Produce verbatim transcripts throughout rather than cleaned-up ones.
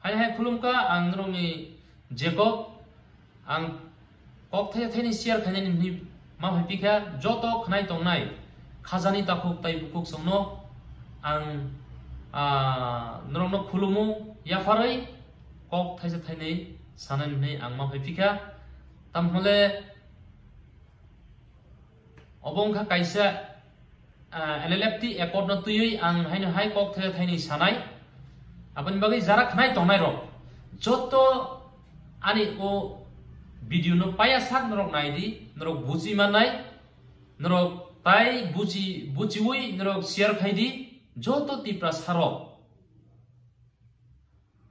Hai hai khulumkha ang norokni Jacob, ang kok thai thaini share khainani hwnwi ma phai pikha joto khnai tongnai khajani takhuk tai bukhuk songno ang, ah, norokno khulumu yapharwi kok thaisa thainwi sanani hwnwi ang ma phai pikha. Tamhole obo wngkha kaisa, ah, L L F T accord no twiwi ang haino hai kok thai thaini sanai. Aboni bagwi jara khnai tongnai rok joto ani o video no paya sak norok nai di, norok buji manai, norok tai buji, bujiwi norok share khai di, joto Tiprasa rok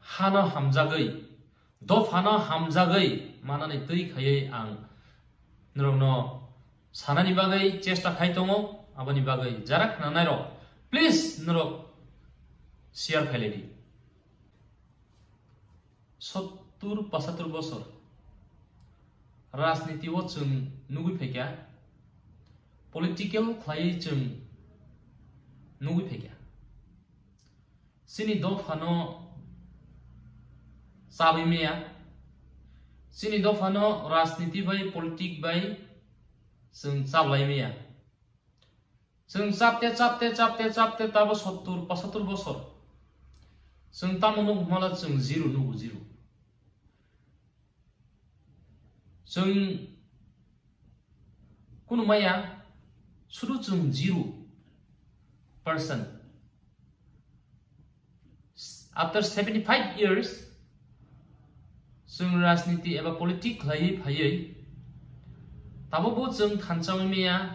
hano hamjagwi, dophano hamjagwi manani twi khaiwi ang norokno sanani bagwi chesta khai tongo, aboni bagwi jara khnanai rok, please norok share khailai di. Sottur pasatur bosor rajniti o chwng nugwi phaikha, political khlaiwi chwng nugwi phaikha. Chini dophano chabwi maya, chini dophano rajniti bai, politic bai chwng chablai maya. Chwng chapte, chapte, chapte, chapte tabo sottur, pasatur bosor. Chwng tamo nuk mala chwng zero nugo, zero. Chwng kunu maya, sudu chwng zero percent. After seventy five years, chwng rajniti eba politic khlaiwi phaiwi, tabukbo chwng thansa wngmaya,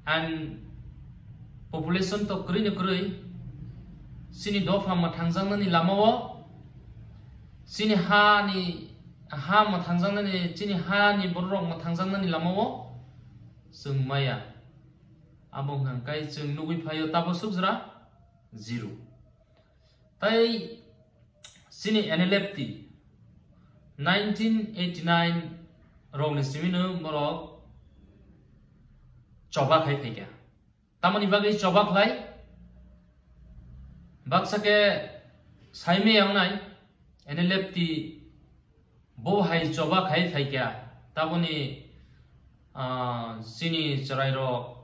and population to kwrwino kwrwi, chini dopha mwthangjaknani lamao, chini hani ha mwthangjaknani, chini hani bororok mwthangjaknani lamao chwng maya. Abo hwnkha khe chwng nugwi phaio tabo sukjra zero. Tai chini N L F T nineteen eighty nine rokni simino borok choba khai phaikha. Tamoni bagwi choba khlai? Baksa khe saimaya wngnai N L F T bo hai choba khai phaikha. Taboni, ah, chini chwrairok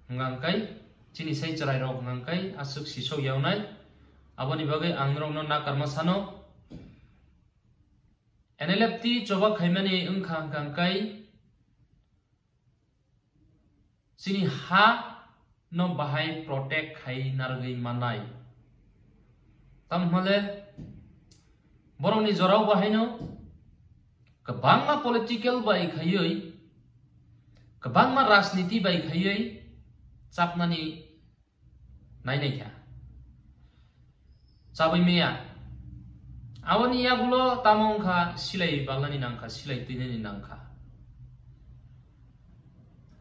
hwnkha khe, chini sai chwrairok hwnkha khe aswk sisok yawnai. Aboni bagwi ang norokno nakarma sano. N L F T choba khaimani wngkha hwnkha khe chini ha no bahai protect khai narwgwi mannai. Tamhole borokni jorao bahaino kwbangma political bai khaiwi, kwbangma rajniti bai khaiwi chapnani nainai kha. Chabwi maya. Aboni yagulo tamo wngkha silai balnani nangkha, silai twinani nangkha.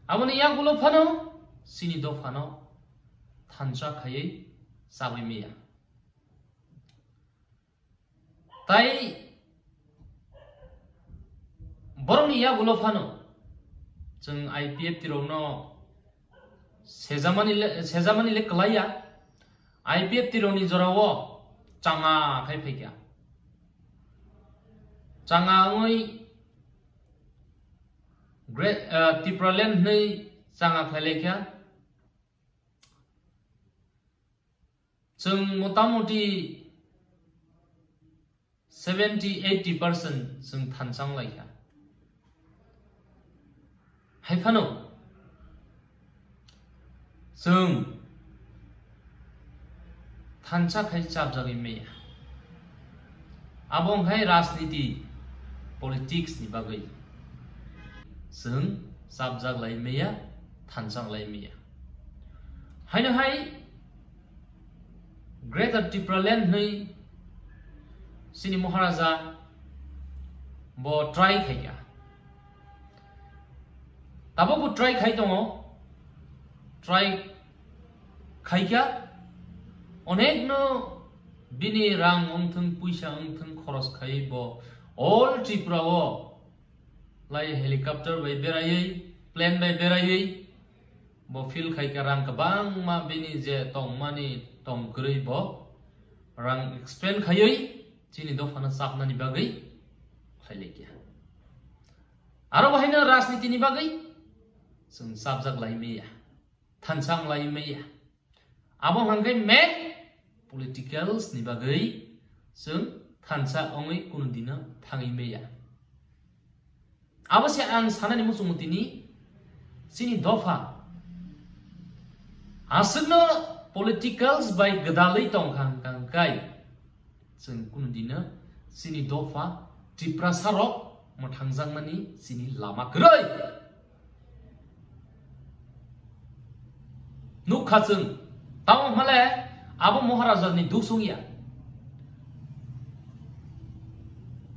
Aboni yagulo phano chini dophano thansa khaiwi chabwi maya. Tai borokni yagulo phano chwng I P F T rokno sejamani le, sejamani le kwlaiya. I P F T rokni jorao changa khai phaikha. Changa wngwi Great, uh, Tipraland hwnwi changa khlailaikha. Chwng motamoti seventy eighty percent chwng thansa wnglaikha. Hai phano chwng thansa khai chapjagwi maya. Abo wngkhai rajniti, politics ni bagwi chwng chapjak lai maya, thansa lai maya. Haino hai Greater Tipraland hwnwi chini Maharaja bo try khaikha. Tabuk bo try khai tongo, try khaikha, onekno bini rang wngthwng, puisa wngthwng, khoros khai bo all Tripura o lai helicopter bai beraiwi, plane bai beraiwi, bo feel khaikha rang kwbangma bini je tongmani tongkwrwi bo rang expend khaiwi Chini dophano chapnani bagwi khlai laikya. Aro bo haino rajnitini bagwi chwng chapjak lai maya, thansa wng lai maya. Abo hwnkhe main politicals ni bagwi chwng thansa wngwi kunu dino thangwi maya. Abo se ang sanani muchungo tini chini dopha aswkno politicals bai gwdalwi tongkha hwnkha hwnkhe chwng kunu dino chini dopha Tiprasa rok mwthangjakmani chini lama kwrwi. Nukha chwng, tamo hwnle abo Maharaja ni duk songya.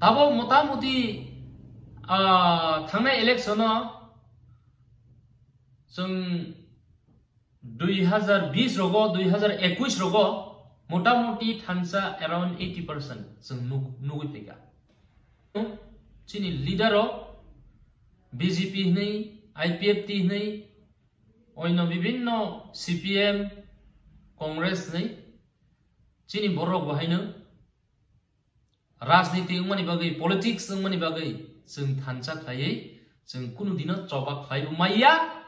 Tabo motamuti, ah, thangnai election o chwng dui hazar bis rogo, dui hazar ekwis rogo motamuti thansa around eighty percent chwng nuk-, nugwi phaikha. Chini leader o B J P hwnwi, I P F T hwnwi, oino bibinno C P M, Congress hwnwi, chini borok bo haino rajniti wngmani bagwi, politics wngmani bagwi chwng thansa khlaiwi chwng kunu dino choba khlai bo maya.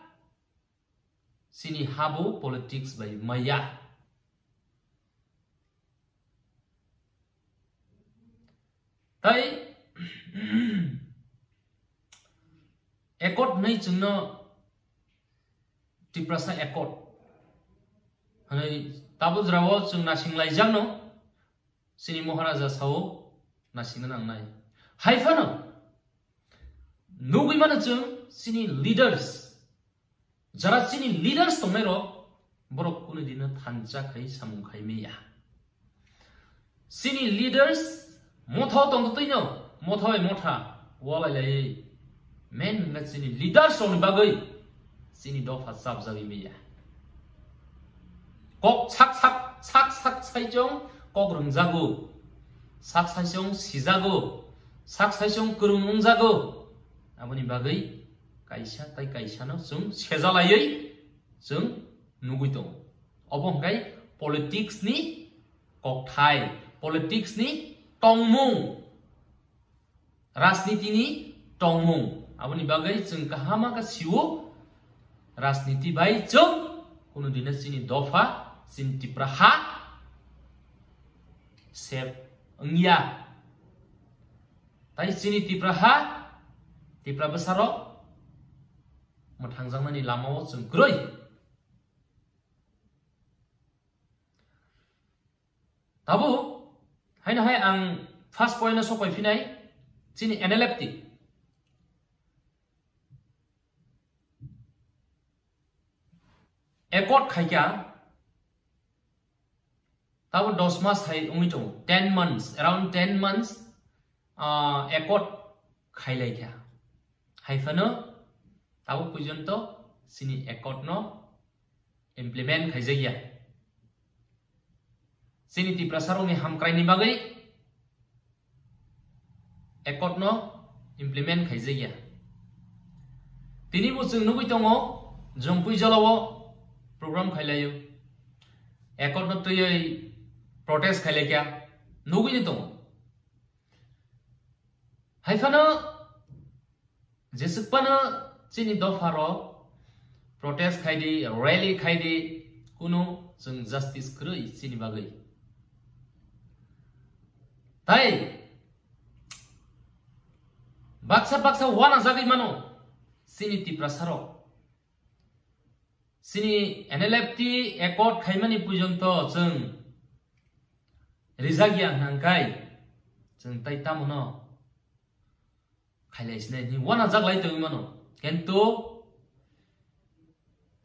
Chini habo politics bai maya. Tai accord hwnwi chwngno Tiprasa accord hwnwi tabuk jora o chwng naising laijakno chini Maharaja sao naisingna nangnai. Hai phano nugwi mano chwng chini leaders, jara chini leaders tongnai rok, borok kunu dino thansa khai samung khai maya. Chini leaders motha o tongtwino, motha bai motha walai laiwi, main hwnga chini leaders rokni bagwi chini dopha chapjagwi maya. Kok sak sak, sak sak saichung kok rwngjago, sak saichung sijago, sak saichung kwrwng wngjago. Aboni bagwi kaisa tai kaisano chwng sejalaiwi chwng nugwi tongo. Obo hwnkhe politics ni kokthai, politics ni tongmung, rajniti ni tongmung. Aboni bagwi chwng kaham khe sio, rajniti bai chwng kunu dino chini dopha, chini Tipra ha safe wngya. Tai chini Tipra ha, Tipra bwsarok mwthangjaknani lamao chwng kwrwi. Tabuk haino hai ang first point no sokoi phinai, chini N L F T accord khaikha, tabuk dos mas hai wngwi tongo, ten months, around ten months, ah, accord khailaikha. Hai phano tabuk porjonto chini accord no implement khaijakya. Chini Tiprasa rokni hamkraini bagwi accord no implement khaijakya. Tini bo chwng nugwi tongo, Jompui Jolao program khailaio, accord no twiwi protest khailaikha, nugwi tongo. Hai phano jeswk phano chini dopha rok protest khaidi, rally khaidi, kunu chwng justice kwrwi chini bagwi. Tai baksa baksa uanajagwi mano chini Tiprasa rok. Chini N L F T accord khaimani porjonto chwng rijak ya hwnkhai chwng tai tamo no khailai sinai hwnwi uanajaklai tongwi mano. Kintu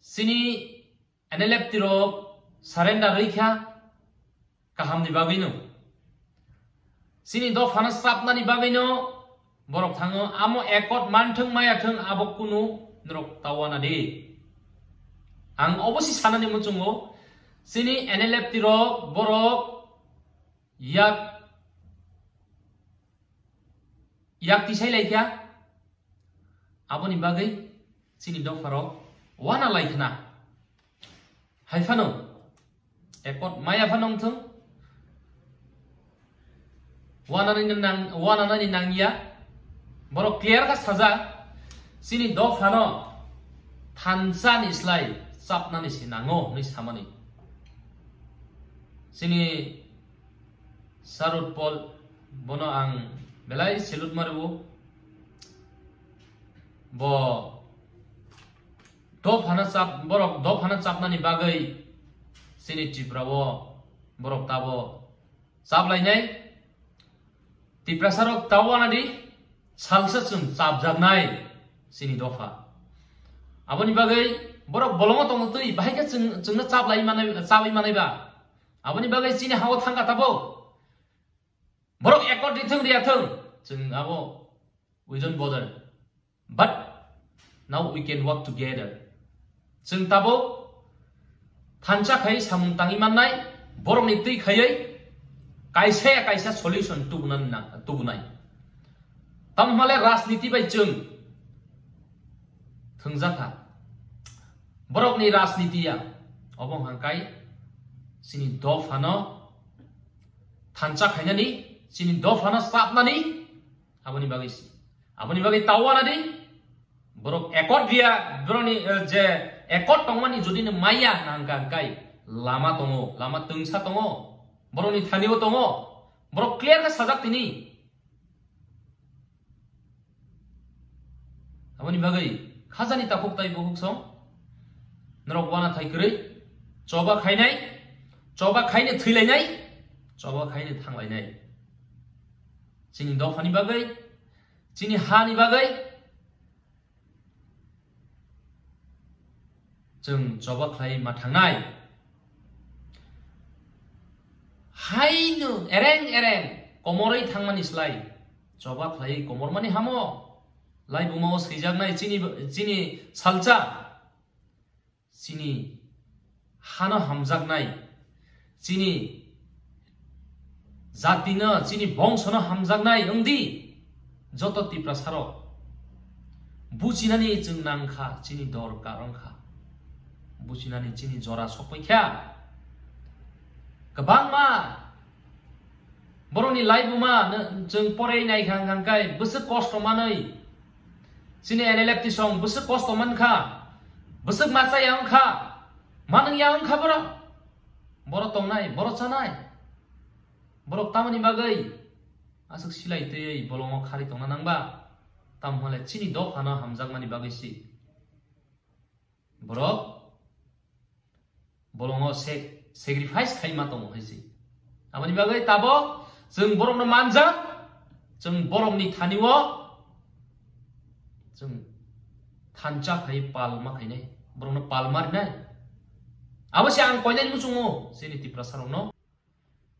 chini N L F T rok surrender rwikha kahamni bagwino. Chini dophano swrapnani bagwino borok thango, amo accord manthwng mayathwng abo kunu norok ta uanadi. Ang obosi sanani muchungo, chini N L F T rok borok yak, yak tisai laikha, aboni bagwi chini dopharok uana laikhna. Hai phano, accord maya phano wngthwng, Wanani nang, wanani nangya. Borok clear kha sajak. Chini dophano thansa ni slai chapnani se nango hwnwi samani. Chini Sarut Paul, bono ang belai salute mario. Bo dophano chap, borok dophano chapnani bagwi chini Tripura o borok tabo chaplainai. Tiprasa rok tabo anadi salsa chwng chapjaknai chini dopha. Aboni bagwi borok bolongo tongtwi bahai khe chwng, chwngno chaplai manai, chawi manai ba. Aboni bagwi chini hao thangkha tabo. Borok accord rithwng riyathwng, chwng abo we don't bother. But now we can work together. Chwng tabuk thansa khai samung tangwi mannai, borokni twi khaiwi kaisa ya kaisa solution tubuna na-, tubunai. Tamo hwnle rajniti bai chwng thwngjakha. Borokni rajniti ya, obo hwnka kai chini dophano thansa khainani, chini dophano chapnani, aboni bagwi si. Aboni bagwi tao anadi borok accord riya, borokni, eh, je accord tongmani jodi no maya hwnka kai lama tongo, lama twngsa tongo, borokni thani o tongo, borok clear khe sajak tini. Aboni bagwi khajani takhuk tai bukhuk song norok wana thai kwrwi choba khainai, choba khaine thwilainai, choba khaine thanglainai. Chini dophani bagwi, chini hani bagwi chwng choba khlai ma thangnai. Haino ereng ereng komorwi thangmani slai choba khlai komormani hamo. Laibumao swijaknai chini, chini salsa. Chini hano hamjaknai, chini jatino, chini bongsono hamjaknai wngdi. Joto Tiprasarok buchinani chwng nangkha, chini dorkar wngkha, buchinani chini jora sokpaikha. Kwbangma borokni laibuma no chwng porei naikha hwnka hwnkhe bwswk kosto manwi. Chini N L F T song bwswk kosto mankha, bwswk machaya wngkha, manwngya wngkha borok. Borok tongnai, borok chanai. Borok tamoni bagwi aswk silai twiwi bolongo khari tongna nangba? Tamo hwnle chini dophano hamjakmani bagwi si. Borok bolongo se-, sacrifice khaima tongo hai se. Aboni bagwi tabok chwng borokno manjak, chwng borokni thani o chwng thansa khai pal ma khainai, borokno pal ma rinai. Abo se ang koinani muchungo chini Tiprasa rokno.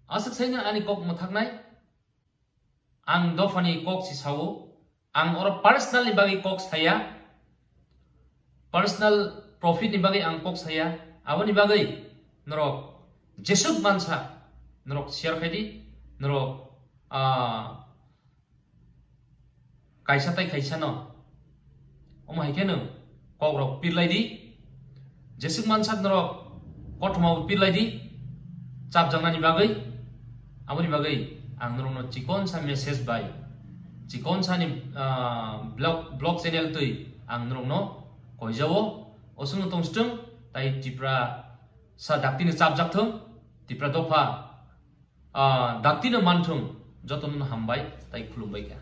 Aswk saino ani kok mwthaknai. Ang dophani kok si sao, ang oro personal ni bagwi kok saya, personal profit ni bagwi ang kok saya, aboni bagwi norok jesuk mansa norok share khai di, norok, ah, kaisa tai kaisa no. Omo hai khe nwng kok rok pirlai di. Jesuk mansak norok kothoma bo pirlai di. Chapjaknani bagwi. Aboni bagwi ang norokno chikonsa message bai, chikonsa ni, ah, blog, blog channel twi ang norokno koijao. Oswngno tongstwng tai Tipra sa daktino chapjak thung, Tipra dopha, ah, daktino manthung, jotono hambai tai khulumbai kha.